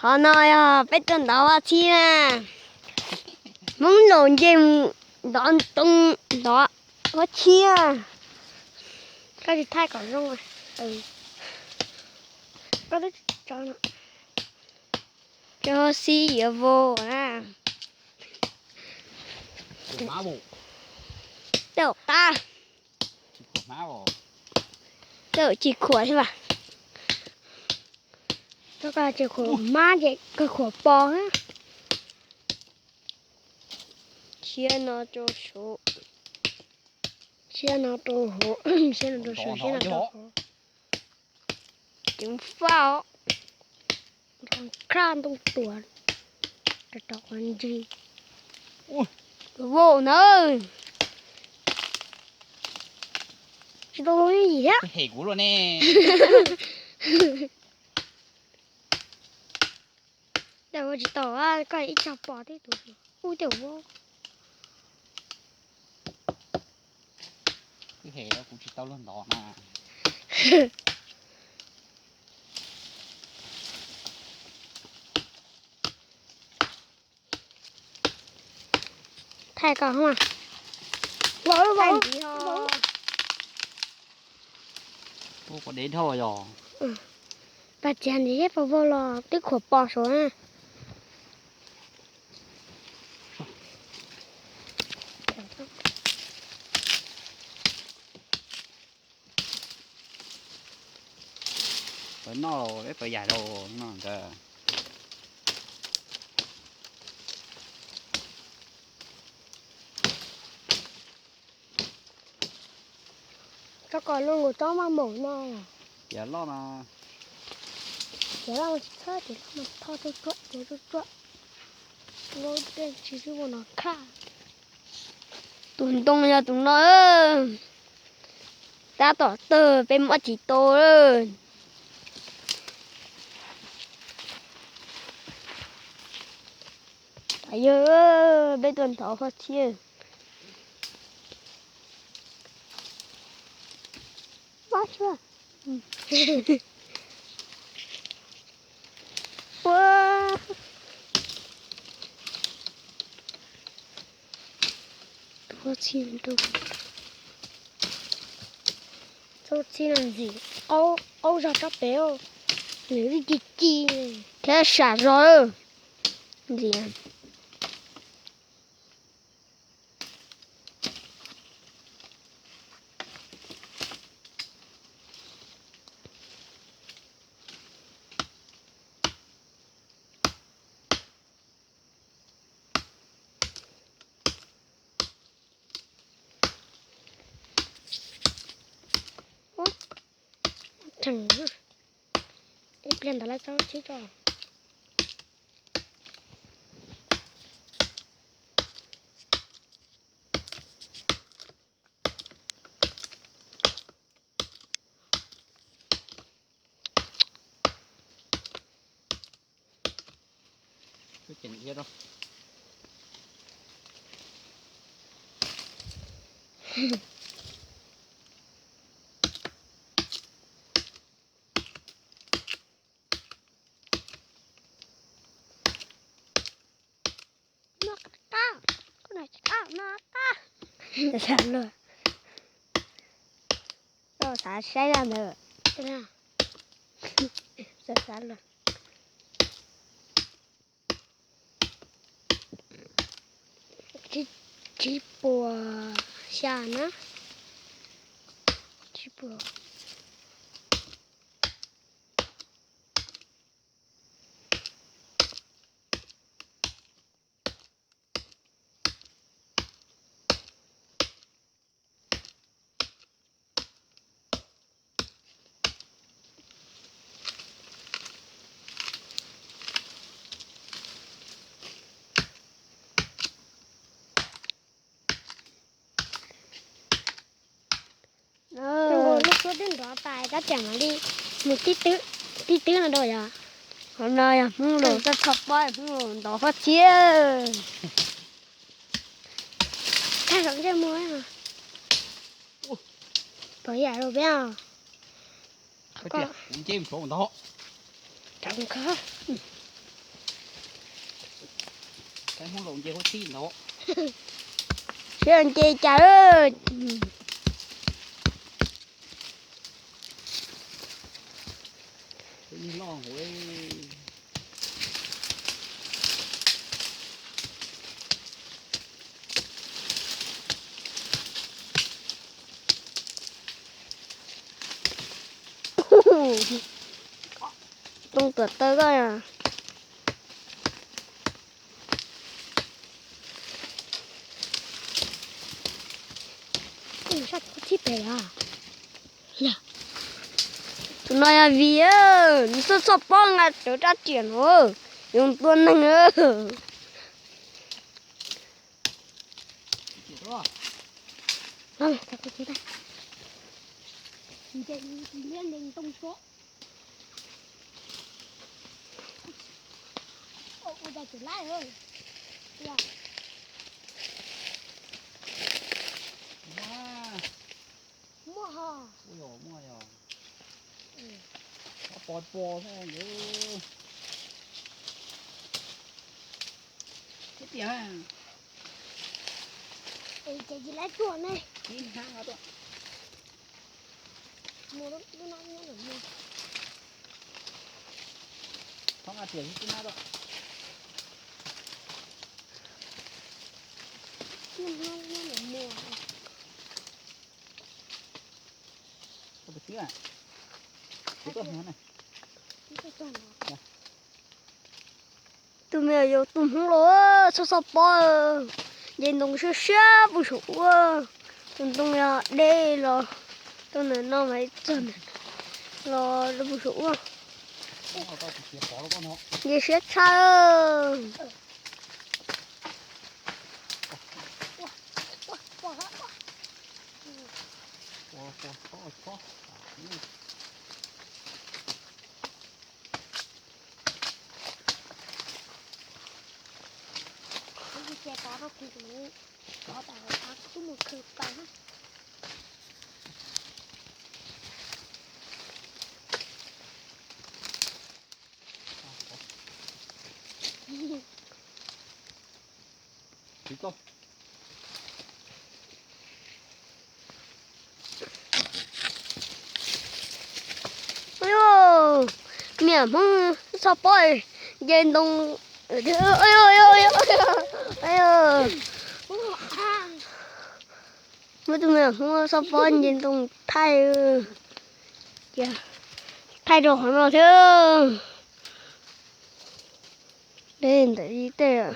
Qhov no yog peb tuaj ntov vaj txhib na. Hmoob laus nce mus ntov ntoo, ntov vaj txhib. Koj tsis thaij kom zoo. Koj twb tso no. Cov xib yuav vau na. Tej zaum qab. Tej zaum tsis khuam thiab mas. Koj tsis khuam mab ces koj khuam pos na. Siab no rau saud. Siab no rau hauv, siab no rau saum, siab no rau hauv. Ceev faj os. Nrov khraj ntoo tuaj, rov rov qhov ntsis. Vau na. Tsis tau zoo li thiab. Hem kuv luaj ne. Tej ua tsis tau, koj ib tsob pos tib tug ub tej ua. Twb hem kuv tsis tau luag ntov na. Thaij koj hos. Ua dev dhau yog. Pas txiav ntxiv thiab pas vau los twb khuam pos saud na. Pawv noj los peb pawv yaim los no ntawd. Tsob ko loj nkaus tsob maj maum no. Tiav loj no. Tiav loj tsis txhob tiav loj mas tho tsuag tsuag tiav tsuag tsuag. Lub dej tsis txwb ua no khaj. Tus ntoo yog tus no. Tab tom tawg peb muab tsis tau. Yog peb tuaj ntov vaj txhib. Ua, ua txhib rau, txhib no ntxim qaub zog tsob pem, nws ci ci thiab sam zog ntxim. Ib pliag ntawd lawv txhob txhib tso. Xav luag, xav saib zaj ntawd. Xav luag. Tsib puas xya na. Tsib puas. Lub suab twb nrov tas tab sis mam li mus tib twb no dua yog. Qhov no yog Hmoob laus txoj txhoj pob, Hmoob laus ntov huab txhiab. Thaij saum ntsej muag. Pom yam rau peb os. Nce mus saud ntag. Rau nkawd. Hmoob laus nce huab txhib ntawd. Siab nce cas. Loj hauv. Tooj tuam taw koj. Tus no yog vim nws txhob txhob pob nqa rawv rab riam no, yuav tua neeg. Muaj ho. Ui, muaj yog. Pos pos xwb. Ib tiam. Es ces tsis lab tuaj ne. Ib hnab no tuaj. Muaj lub no nyob nws muag. Thov nqa riam ib hnab tuaj. Ib hnab nyob nws muag. Koj puas twb? Kuv tuaj hmo na. Tus me yog tus Hmoob los txhob txhob pob, nce ntoo siab siab puag saum ub. Tus ntoo yog deb los rau ntawm no mas txog ntawm los rau puag saum ub. Nce siab tshaj. Niam Hmoob txhob pob nce ntoo. Muaj tus me Hmoob txhob pob nce ntoo thaij, thaij rau qhov no thiab. Deb ntawm ib teg.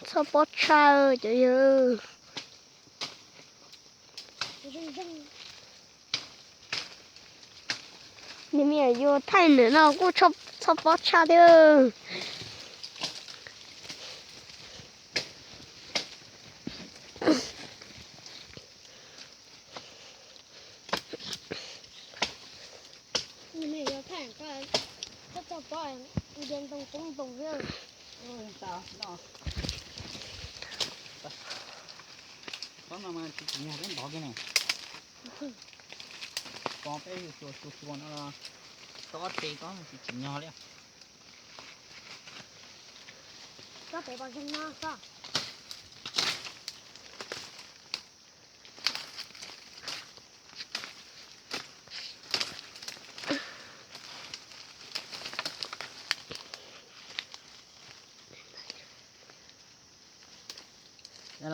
Txhob pob tshaj cov yawg. Niam me yuav thaij ntawm no kuj txhob pob tshaj thiab. Niam me yuav thaij, txhob pob, nce ntoo poob ntoo thiab. Pob no mas tsis tsim nyog peb ntov kiag ne. Pos peb xyuas xyuas xyuas no, tob tes tob tsis tsim nyog li. Tob tes pos zeeg no xwb.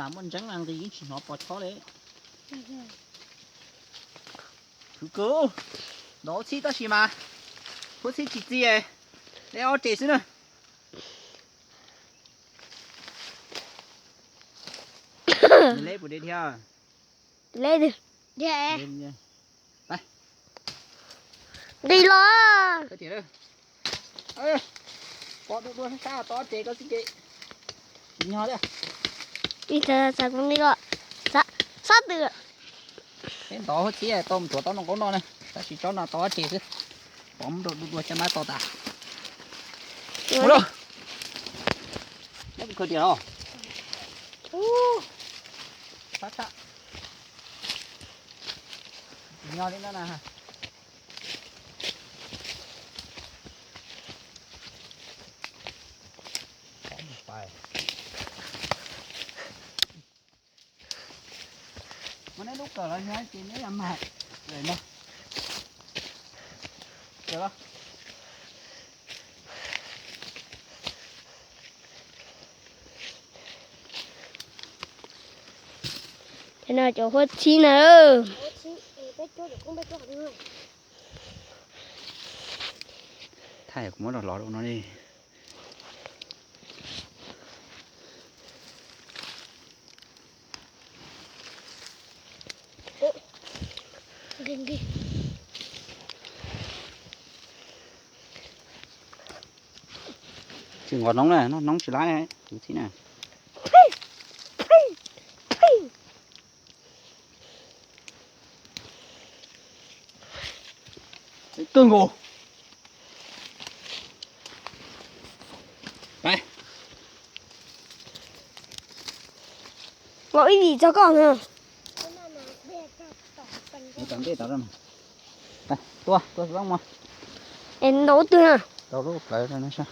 Lam muaj ntseeb na nqis yeej tsis hnov pos chob li. Khwv kawg, ntov huab txhib tab sis mas huab txhib tsis txi, le ob res xwb na. Nws le puas de thiab? Le, nqis los. Pov dua dua sab sab, tob tes koj xwb ces tsis nyog thiab. Ib txhais kuv nqis los, sab twg. Peb ntov huab txhib tau mus tuav tau noj qaub noj na. Tab sis tsob no tau ob res xwb. Pov mus rau dua dua caj mab to tas. Ua lawm. Nyob khaws tias os. Tab tshaj. Nyob li no na. Muab neb lub kawm los nyob ces neb yog mag. Ces no cov huab txhib na. Thaij kuv muab los los rau no li. Tsis nqos noob na, noj noob tsis laib na, tus txhib na. Kawg nkaus. Los ib vim txog koj na. Tom ntej tau. Tua, tua xov tooj mus. Es ntaus ub twg na? Tau lub plawv rau no saib.